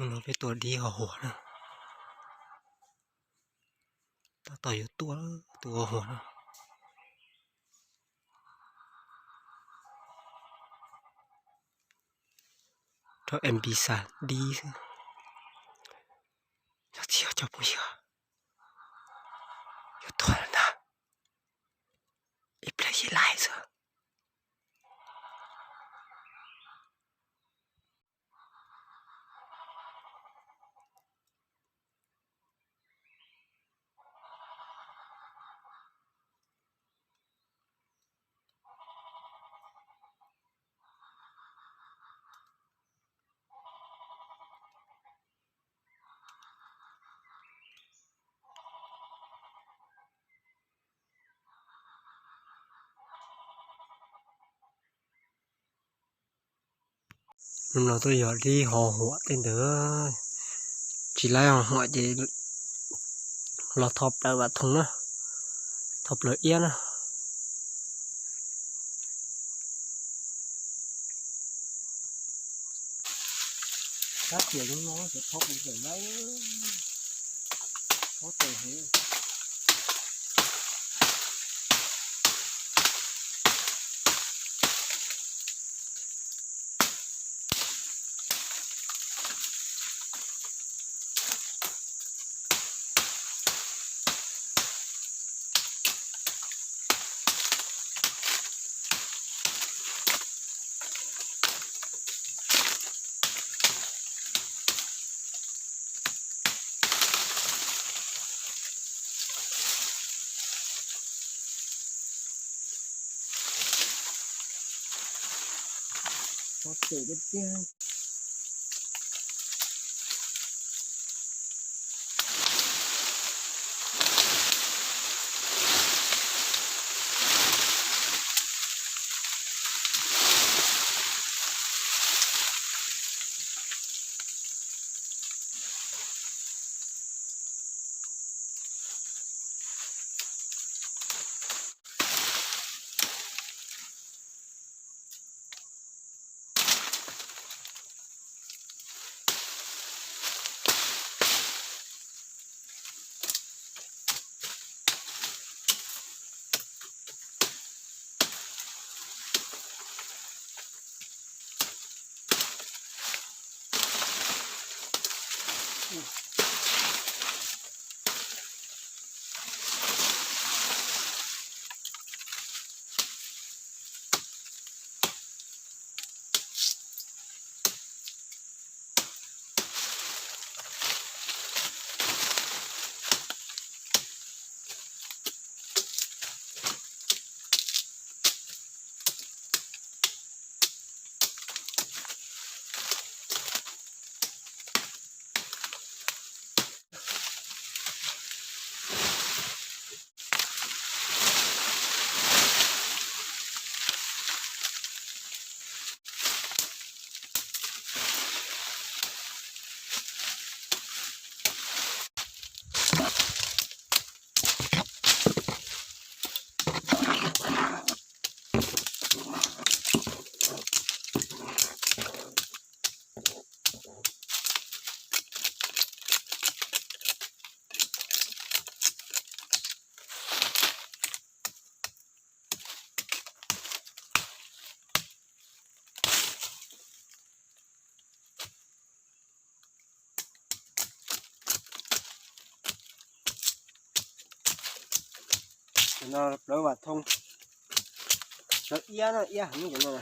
Hnub no peb tua dib ho huam na. Tab tom yuav tuaj tus ho huam na. Rau M P xas dib xwb. Yog txiv cov phooj ywg, yuav tuag lawm ntag. Ib pliag yim laib xwb. Hnub no tuaj yog dib ho huam tej ntawd, tsis laib ho huam ces los tho plaws vam thooj na, tho plaws iab na. Tab tias hnub no tho plaws iab, tho plaws heev. Tso tes tiag tiag. Cov no plawv vam thooj, plawv iab no, iab heev cov no.